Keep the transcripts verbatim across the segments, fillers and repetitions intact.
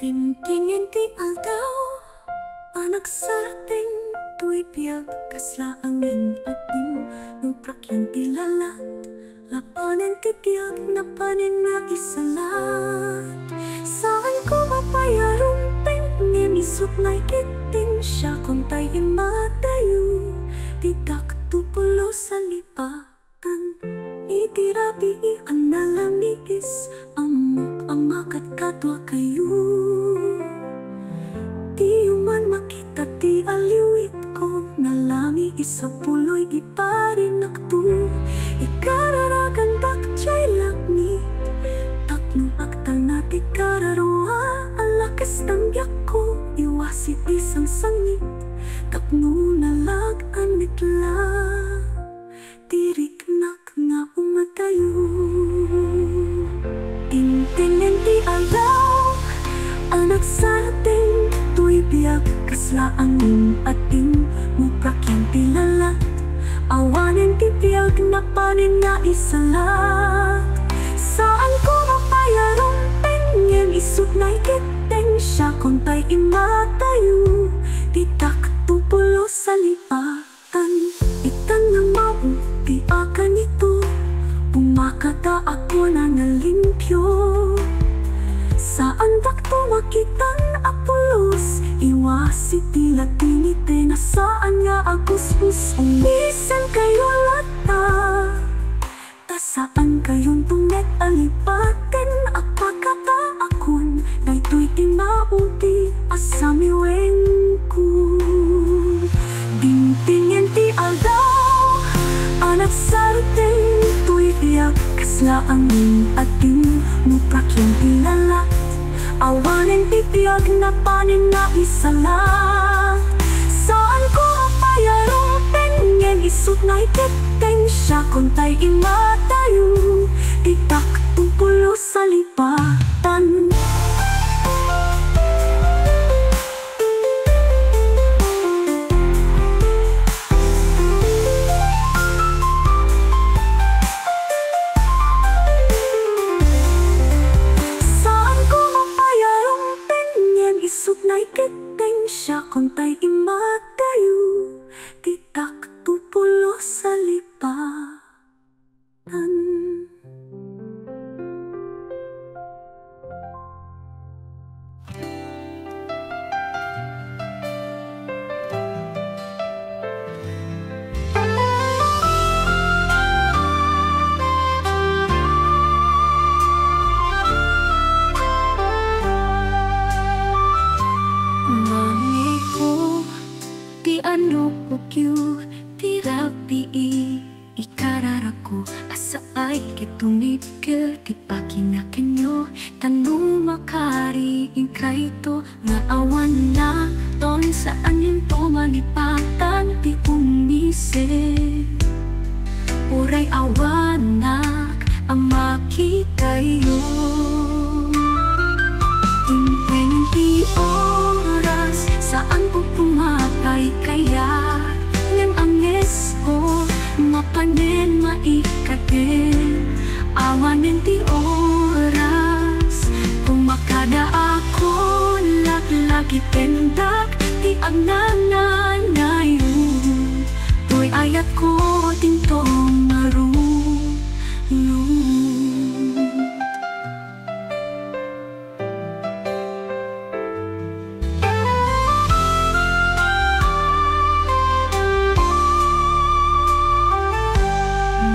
Dimtingen ti aldaw a nagsarteng toy biag, kasla angin a dimmuprak ken ti lalat. Napanen ti biag, napanen nga isalat. Saanko a pay a rumbeng, ngem isut' naiketdeng, siakon tay immadayo. Ditak to pulos a lipaten. Iti rabii a nalamiis, ammok a makadkadua kayo. Diyo man makita ti aliwitko, nalamiis a puloy iparinakto. Ikararagandak diay langit, tapno agtalna ti kararua a lakas. Tan biagko, iwasi ti sangsangit, tapno nalag-an met la ti riknak nga umadayo. Dimtingen ti aldaw a nagsarteng toy biag, kasla angin a dimmuprak ken ti lalat. Awanen ti biag, napanen nga isalat. Saanko a pay a rumbeng, ngem isut' naiketdeng, siakon tay immadayo. Ditak to pulos a lipa- Tan itan nga maong ti akanito, pumakadaakon a nalimpio. Saandak to makitan a pulos, iwasi ti latiniten a saan nga agusbus. Umisenkayo latta, ta saankayon to met a lipaten a pakadaakon. Daytoy ti maudi a samiwenko. Dimtingen ti aldaw a nagsarteng toy biag, kasla angin a dimmuprak ken ti lalat. Awanen ti biag, napanen nga isalat. Saanko a pay a rumbeng, ngem isut' naiketdeng, siakon tay immadayo. Ditak to pulos a lipatan. Saanko a pay a rumbeng, ngem isut' naiketdeng, siakon tay immadayo. Ditak to pulos a lipatan. Mangeko ti anok, ukyo ti rabii. Ikararagko a saay ket tumipker ti pakinakenyo, ta no makari inkayto nga awan nakton, saanyonto malipatan ti ummised. Uray awanak a makitayo. Dimteng ti oras, saanko pumapay kayat, ngem angesko, mapanen maikkaten. Awanen ti oras, kumakadaakon, laglagipenda ti agnanayon. Toy ayatko, dinto marunong.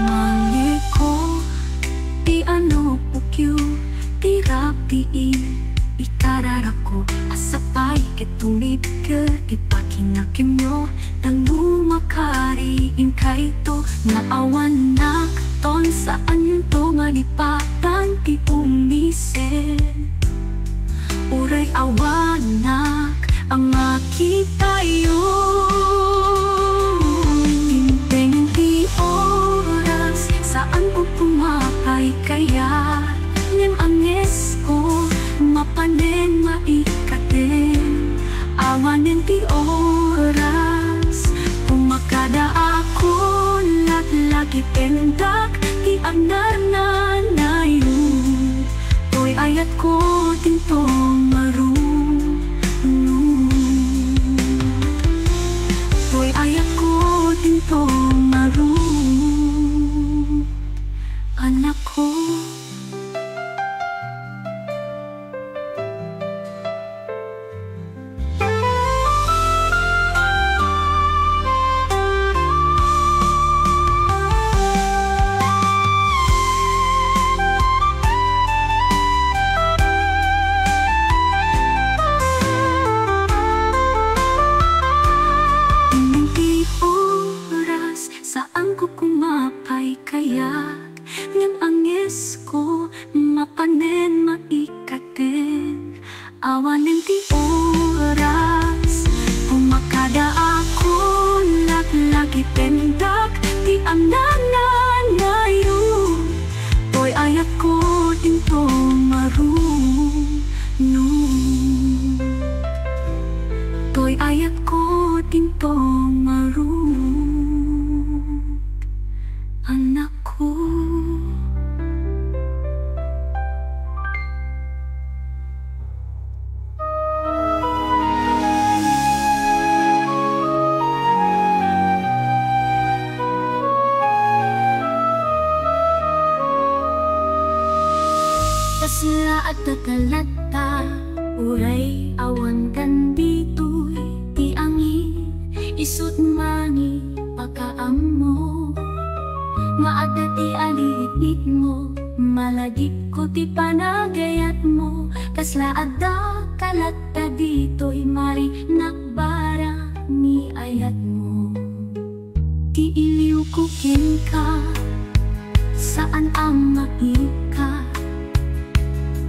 Mangeko ti anok, ukyo ti rabii. Ikararagko a saay ket tumipker ti pakinakemyo, ta no makari inkayto nga awan nakton, saanyonto malipatan ti ummised. Uray awanak a makitayo. Dimteng ti oras, saanko pumapay kayat, ngem angesko, mapanen maikkaten. Awanen ti oras, kumakadaakon, laglagipendak ti agnanayon. Toy ayatko, dinto marunong. Awanen ti oras, kumakada a kun laklakitendak ti annananayon. Toy ayatko dinto marunong. Toy ayatko dinto marunong. Anakko. Kasla adda ta latta, uray awan kan ditoy ti angin, isut' mangipakaammo. Nga adda ti aliwitmo, malagipko ti panagayatmo, kasla adda ka latta ditoy, marinak bara ni ayatmo. Ti iliwko kenka, saan a maikka.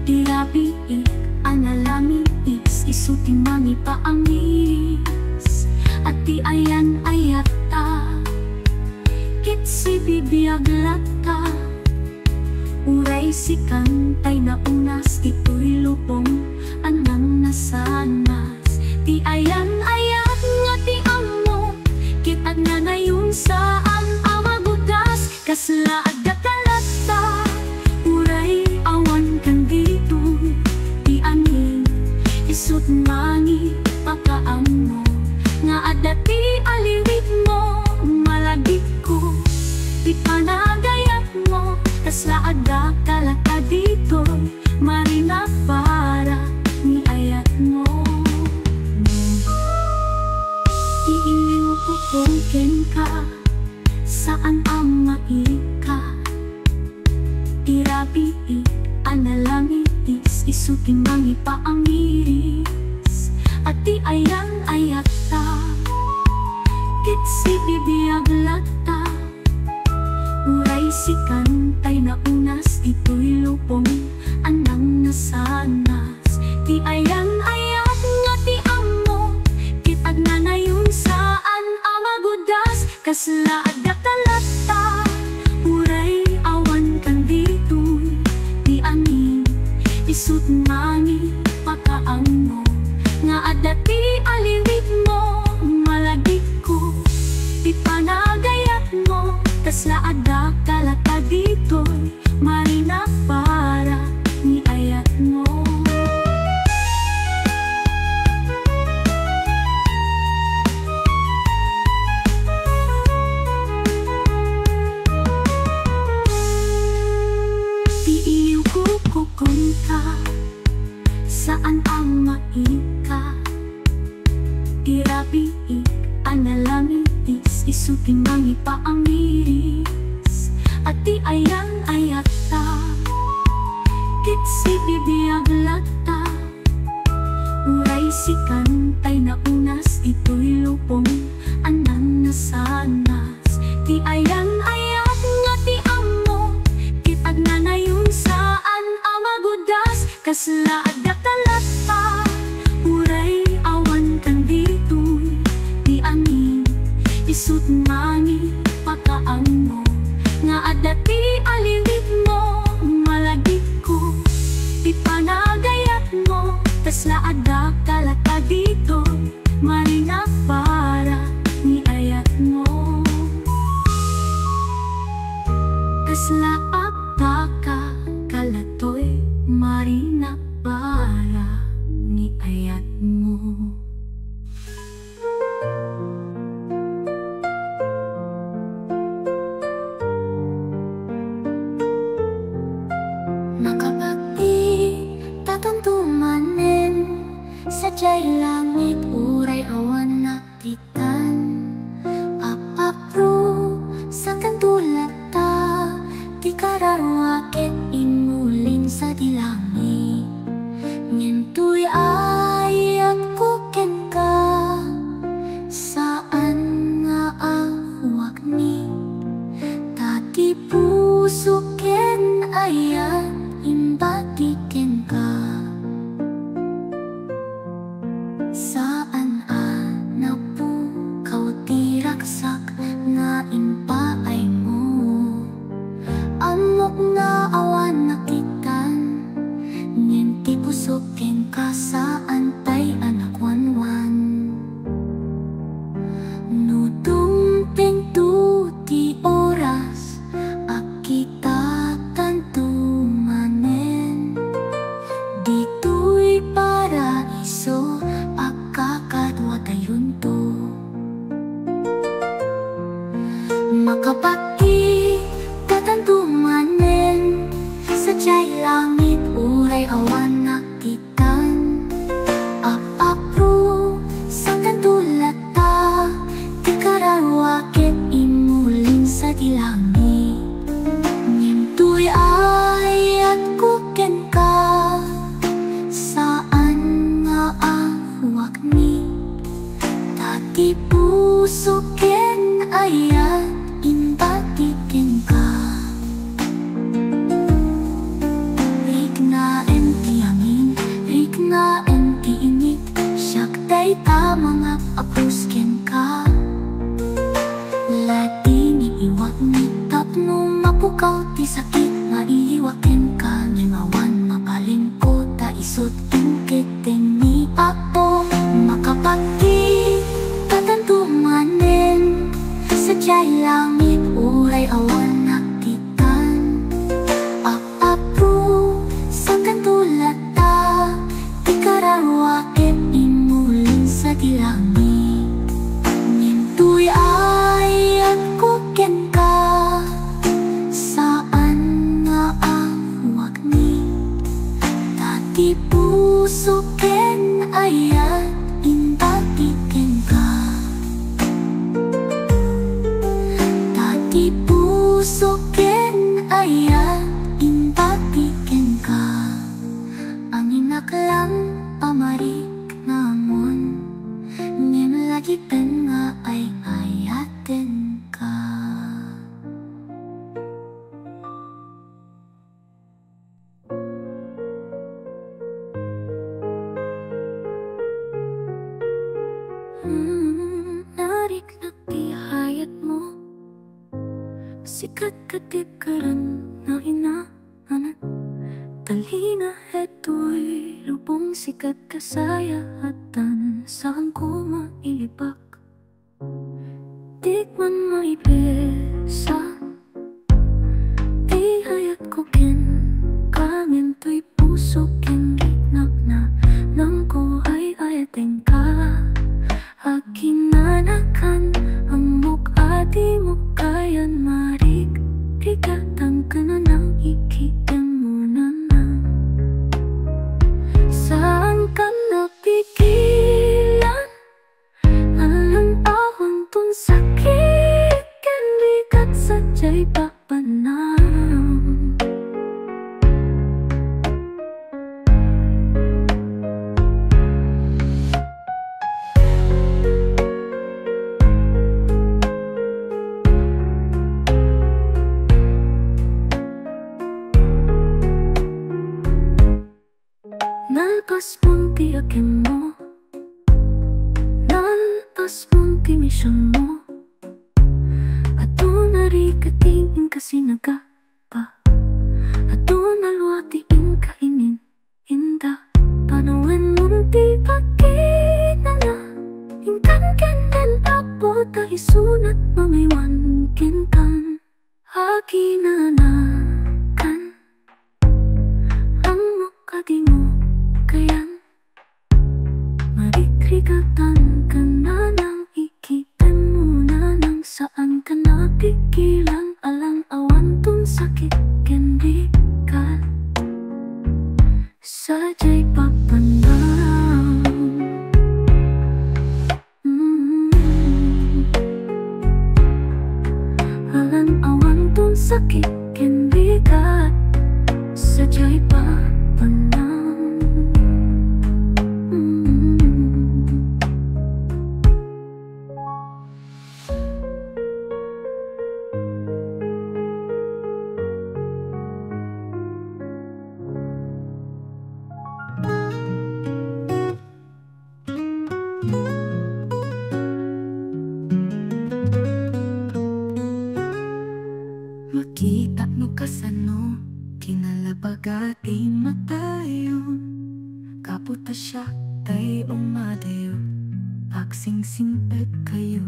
Ti rabiik a nalamiis, isu ti mangipaamiris. A ti ayan-ayatta, ket sibibiag latta. Uray sikan tay naunas ditoy lubong a nangnasanas. Ti ayan-ayat nga ti ammo, ket agnanayon saan a magudas. Kasla adda ka latta, uray awan kan ditoy ti angin, isut' mangipakaammo. Nga adda ti aliwitmo, malagipko ti panagayat mo, kasla adda ka latta ditoy, marinak para ni ayatmo. Iiliwko kenka, saan a maikka. Ti rabiik a nalamiis, isu ti mangipaamiris. A ti ayan-ayatta, ket sibibiag latta. Uray sikan tay naunas ditoy lubong a nangnasanas. Ti ayan-ayat nga ti ammo, ket agnanayon saan a magudas. Kasla adda ka latta, uray awan kan ditoy ti angin, isut' mangipakaammo. Nga adda ti aliwitmo, malagipko ti panagayatmo. Kasla adda ka latta ditoy, marinak para ni ayatmo. Ti iliwko kenka, saan a maikka. Ti rabiik a nalamiis, isu ti mangipaamiris. A ti ayan-ayatta, ket sibibiag latta. Uray sikan tay naunas ditoy lubong a nangnasanas. Ti ayan-ayat nga ti ammo, ket agnanayon saan a magudas. Kasla adda ka latta, uray awan kan ditoy ti angin, isut' mangipakaammo. Nga adda ti aliwitmo, malagipko ti panagayatmo. Kasla adda ka latta ditoy, marinak para ni ayatmo. Kasla adda ka latta ditoy, marinak para ni ayatmo. Nakabagti ta tanto manen, sadiay langit uray awan nagditan. Apapro, sakanto latta ti kararua ket immulin sadi langit. Ngem toy ayatko kenka, saan nga awagni, ta ti puso ken ayat imbati kenka. kenka, saan pay a nakuanwan. No dumtengto ti oras a kitatanto manen, ditoy paraiso a kakaduatayonto. Makapagkitatanto manen sadiay langit, uray awan nakit- tan. Apapro, sakanto latta ti kararua ket imulin sadiay langit. Ngem toy ayatko kenka, saan nga awagni. Ta ti puso ken ayat imbati kenka. Riknaem ti amin, riknaem ti init, siak dayta mangap-apos kenka. Latini iwagni tapno mapukaw ti sakit nga iliwak kenka, ngem awan mabalinko ta isut Tungked tenni Apo, makapagkitatanto manen sadiay langit, uray awan nakit-an. Apapro, sakanto latta ti kararua ket imulin sadiay langit. Ngem toy ayatko kenka, saan nga awagni. Ta ti puso ken ayat imbati kenka. Ta ti puso ken ayat imbati kenka. Anginak lang a mariknamon, ngem lagipem nga ay-ayatenka. Hmm, nariknak ti ayatmo. Sika ti karan nga inaanak. Talina detoy lubong, sika ti kasayaatan, saanko mailibak. Dika man maipisa ti ayatko kenka, ngem toy puso ken riknaknanamko, ay-ayatenka. Aginanakan, ammok a dimo kayan marikrikatan ken nanang, ikitemmo nanang. Saankan napikilan, alan-awanton sakit ken rigat sadiay papanam. Nalpaspon ti agimmo, nalpaspon ti misionmo. Adu a rigat ti inka sinaga pa. Adu a lua ti inka inin-inda. Panawenmon ti pagkinana, inkan ken Apo ta isunat mangaywan kenkan. Aginanakan, ammok a dimo kayan marikrikatan ken nanang, ikitemmo nanang. Saankan napikilan, alan-awanton sakit ken rigat sadiay papanam. Mm. Alan-awanton sakit ken rigat sadiay papanam. Mm. Makitak no kasano kinalabaga ti matayon. Apo ta siak tay umadayo, agsingsingpetkayo.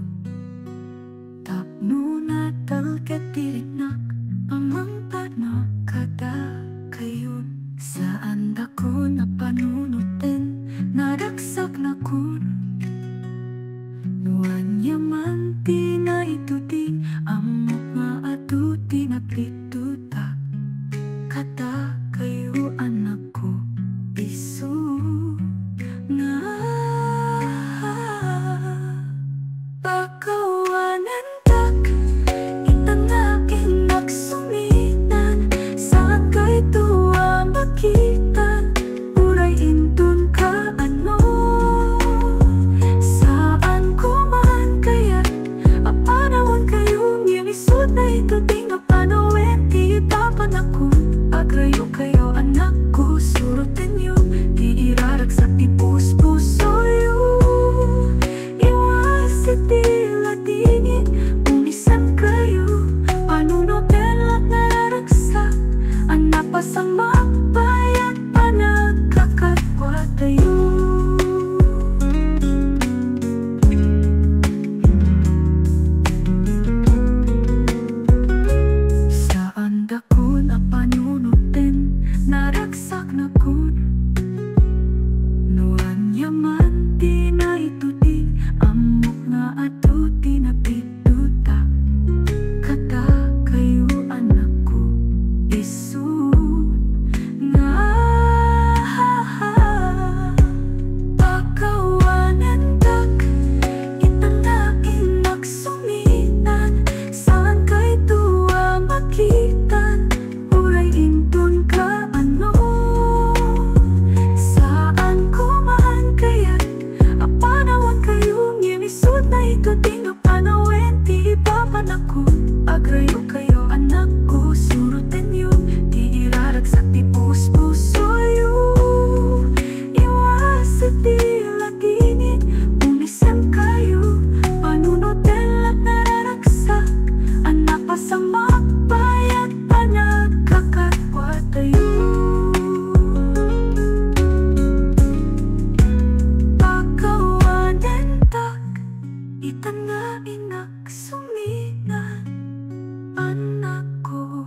Tapno natalkad ti riknak a mangpadna kadakayon, saandakon a panunoten, naragsaknakon. No ania man ti naituding, ammok nga adu ti napitutak kadakayo, annakko, isu nga pakawanentak. Ita nga innak suminan, saan kayto a makitan, uray inton kaano. Saan ko man kayat a panawankayo, ngem isut' na ito ti nga panawen ti ipapanakon. Agrayokayo, annakko, surotenyo ti iraragsak ti puspusoyo. Iwas iti ladingit, umisankayo, panunoten la nararagsak a napasamak, bayat panagkakaduatayo. Saandakon a panunoten, naragsaknakon. No ania man ti naituding, ammok nga adu ti napitutak kadakayo, annakko, isu nga pakawanentak. Ita nga innak suminan, saan kayto a makitan, uray inton kaano. Saan ko man kayat a panawankayo, ngem isut' na ito ti nga panawen ti ipapanakon. Agrayokayo, annakko, surotenyo ti iraragsak ti puspusoyo. Iwas iti ladingit, umisankayo, panunoten la nararagsak a napasamak, bayat panagkakaduatayo. Pakawanentak. Ita nga innak suminan, annakko.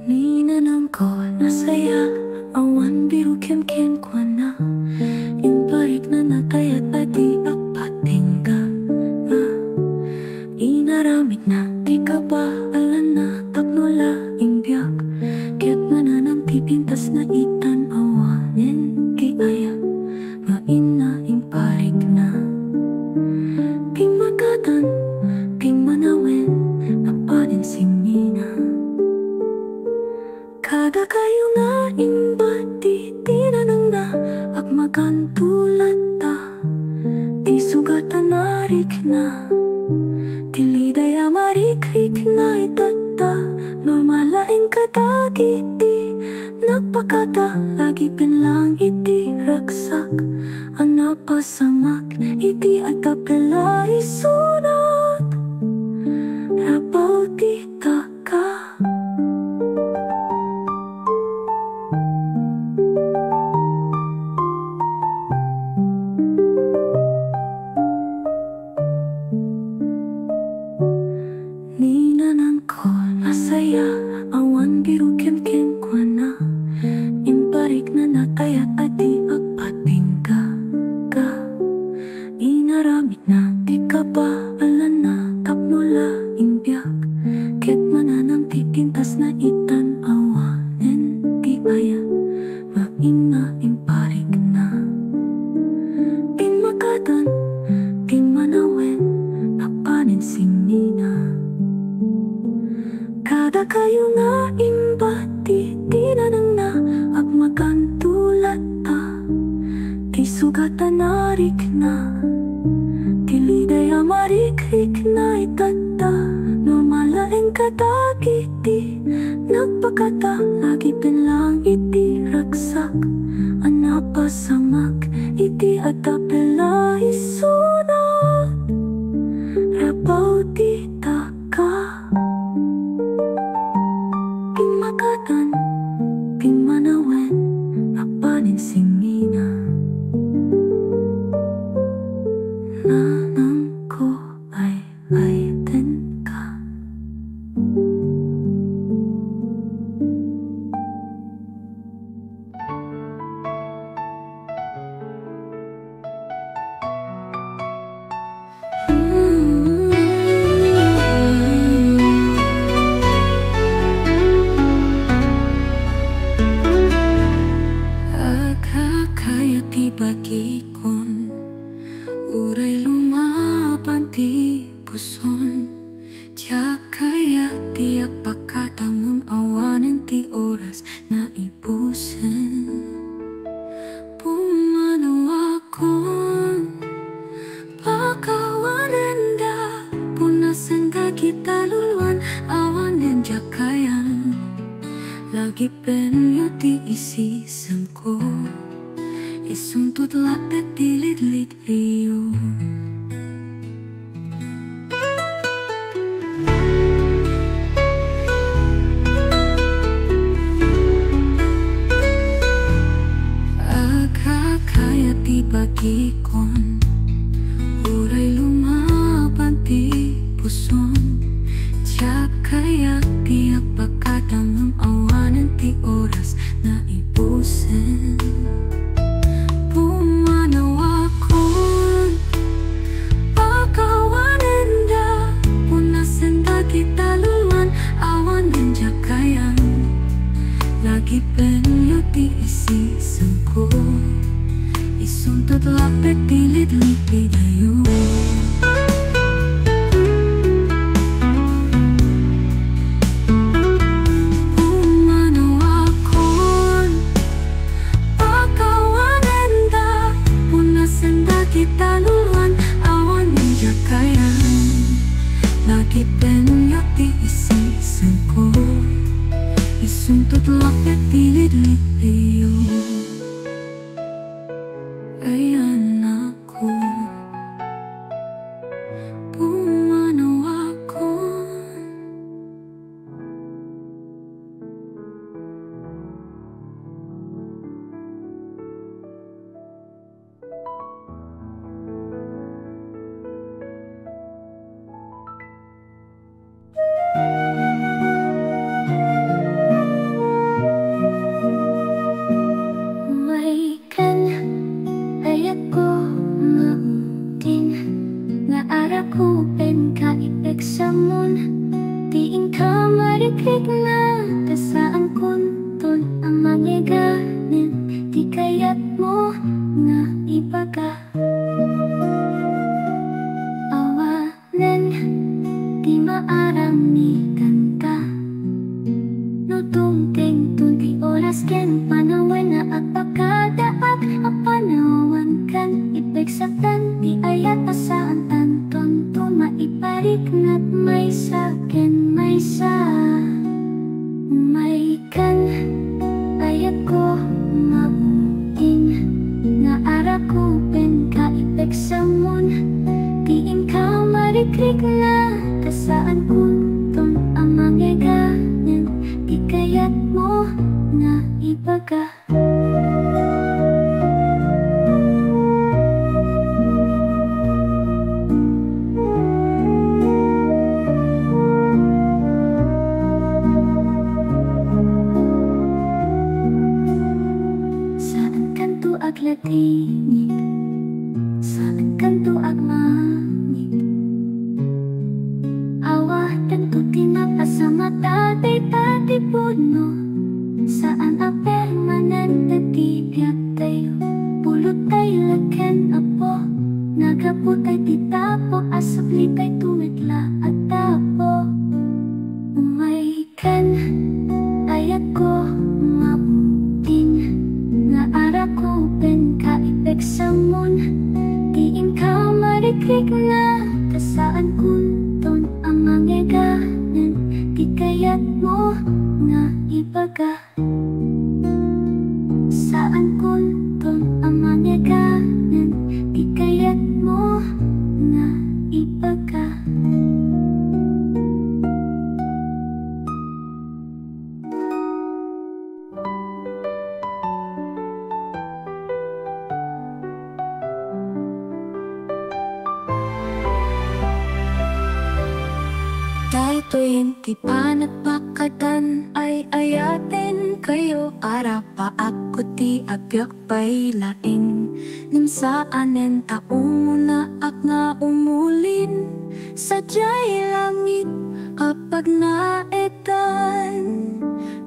Ni nanangko, nasaya, awan birok kenkuana. Imparikna nga kayat a di agpatingga. Inaramidna ti kabaalanna tapno laeng biag, ket mananam ti pintasna itan awanen ti ayat. Nga inna imparikna, pimmagadan, pimmanawen, a paninsimmina. Kadakayo nga imbati ti nanangna, agmaganto latta ti sugat a narikna. Ti liday a marikrikna itatta, normal laeng kadagiti nagpakada, agipen lang iti ragsak a napasamak iti adda pay la isunot. Rabaw ti taka. Ni nanangko, nasaya, awan birok kenkuana. Imparikna nga kayat a di agpatingga. Inaramidna ti kabaalanna tapno laeng biag, ket mananam ti pintasna itan awanen ti ayat. Nga inna imparikna, pimmagadan, pimmanawen, a paninsimmina. Kadakayo nga imbati ti nanangna, agmaganto latta ti Katanarikna, ti liday a marikrikna itatta, normal laeng kadagiti nagpakada, lagipen lang iti ragsak a napasamak iti adda pella isuna. Rabaw ti taka. Pimmakadan, pimmanawen, a paninsingina. Nanangko ay aytenka. Agkakayat ti bagikon, uray lumaban ti puson. Diak kayat ti agpakada ngem awanen ti oras naibusen. Pumanawakon, pakawanenda, punasen dagita luluan, awanen diak kayat. Lagipenyo ti isisemko, isuntot laeng ti litlit iyo. Agkakayat ti bagikon, uray lumaban ti puson. Diak kayat ti agpakada ngem awanen ti oras naibusen. Pumanawakon, pakawanenda, punasen dagita luluan, awanen diak kayat. Lagipenyo ti isisemko, isuntot laeng ti litlit idayo. Pumanawakon, pakawanenda, punasen dagita luluan, awanen diak kayat. Lagipenyo ti isisemko, isuntot laeng ti litlit iyo. Ay anakko, pumanawakon. Umay ken, ayatko, maudin nga arako penka ipeksamon ti inka marikrikna, ta saankon ton a mangiganem ti kayatmo nga ibaga. Awanen ti maaramidanta. No dumtengton ti oras ken panawen a agpakadaak a panawankan, ipegsaktan ti ayat a saantanton to maipariknat maysa ken maysa. Umay ken, ayatko, maudin nga arako penka ipeksamon ti inka marikrikna, ta saankon ton a mangiganem ti kayatmo nga ibaga. Saankanto aglatingit, saankanto agmangit. Awatenko ti napasamata dayta ti pudno. Saan a permanente ti biagtayo. Pulotay la ken Apo, nagaputay ti tapo a sublitay to met la a tapo. Umay ken, ayatko, maudin nga arako penka ipeksamon Ti inka marikrikna, ta saankonton a mangeganen ti kayatmo nga ibaga. Saankonton a mangeganen ti kayatmo nga ibaga. Daytoyen ti panagpakatan, ay-ayatenkayo, arapaakko ti agbiag pay laeng, ngem saanen ta umunaak nga umulin. Sadiay langit a pagnaetan.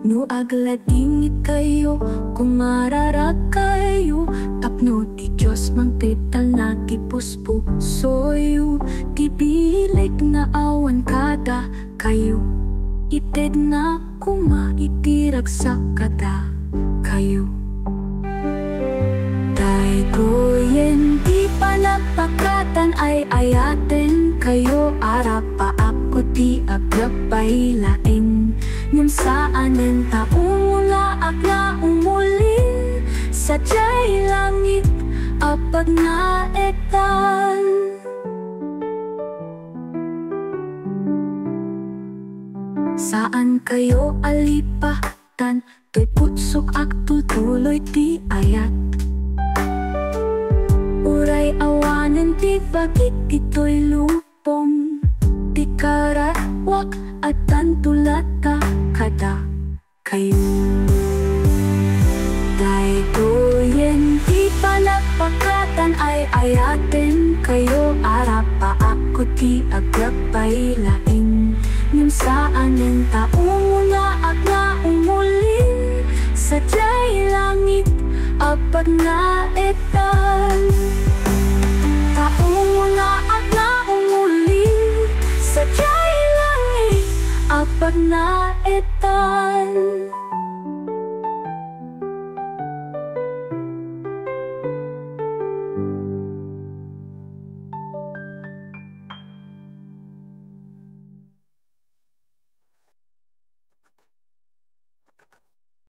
No agladingitkayo, kumararagkayo, tapno ti Dios mangtedtalna ti puspusoyo, ti bileg nga awan kadakayo. Itedna koma iti ragsak kadakayo. Daytoyen ti panagpakatan, ay-ayatenkayo, arapaakko ti agbiag pay laeng, ngem saanen ta umunaak nga umulin. Sadiay langit a pagnaetan. Saankayo a lipatan, toy putsok agtutuloy ti ayat. Uray awanen ti bagik ditoy lupong, ti karawak addanto latta kadakayo. Daytoyen ti panagpakatan, ay-ayatenkayo, arapaakko ti agbiag pay laeng, ngem saanen ta umunaak nga umulin. Sadiay langit a pagna